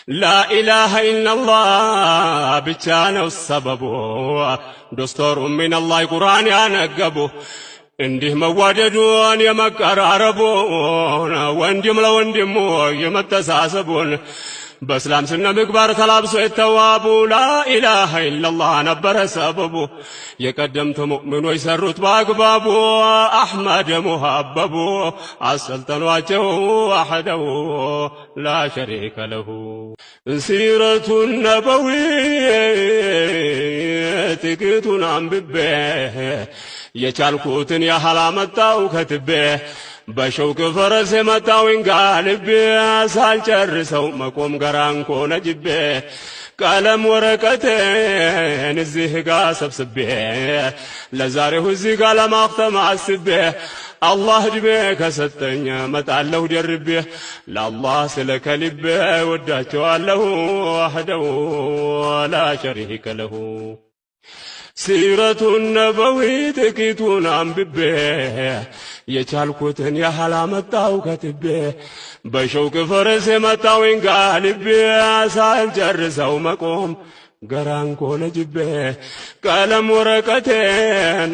ላኢላሃ ኢለላህ ብቻ ነው ሰበቡ፣ ዶስቶሩ ሚነላህ ቁርአን ያነገቡ። እንዲህ መዋደዱን የመቀራረቡን፣ ወንድም ለወንድሙ የመተሳሰቡን፣ በእስላም ስነ ምግባር ተላብሶ የተዋቡ፣ ላኢላሃ ኢለላህ ነበረ ሰበቡ። የቀደምት ሙእሚኖች ሰሩት በአግባቡ፣ አሕመድ ሙሀበቡ አሰልጠኗቸው وحده لا شريك له። ሲረቱ ነበዊ ጥቂቱን አንብቤ፣ የቻልኩትን ያህል አመጣው ከትቤ። በሸውቅ ፈረስ የመጣውን ጋልቤ፣ ሳልጨርሰው መቆም ገራንኮ ነጅቤ። ቀለም ወረቀቴን እዚህ ጋ ሰብስቤ፣ ለዛሬው እዚህ ጋ ለማክተም አስቤ፣ አላህ ዕድሜ ከሰጠኝ መጣለሁ ደርቤ። ለአላህ ስለ ከልቤ ወዳቸዋለሁ وحده لا شريك له። ሲረቱ ነበዊ ጥቂቱን አንብቤ፣ የቻልኩትን ያህል አመጣው ከትቤ። በሸውቅ ፈረስ የመጣውን ጋልቤ፣ ሳልጨርሰው መቆም ገራንኮ ነጅቤ። ቀለም ወረቀቴን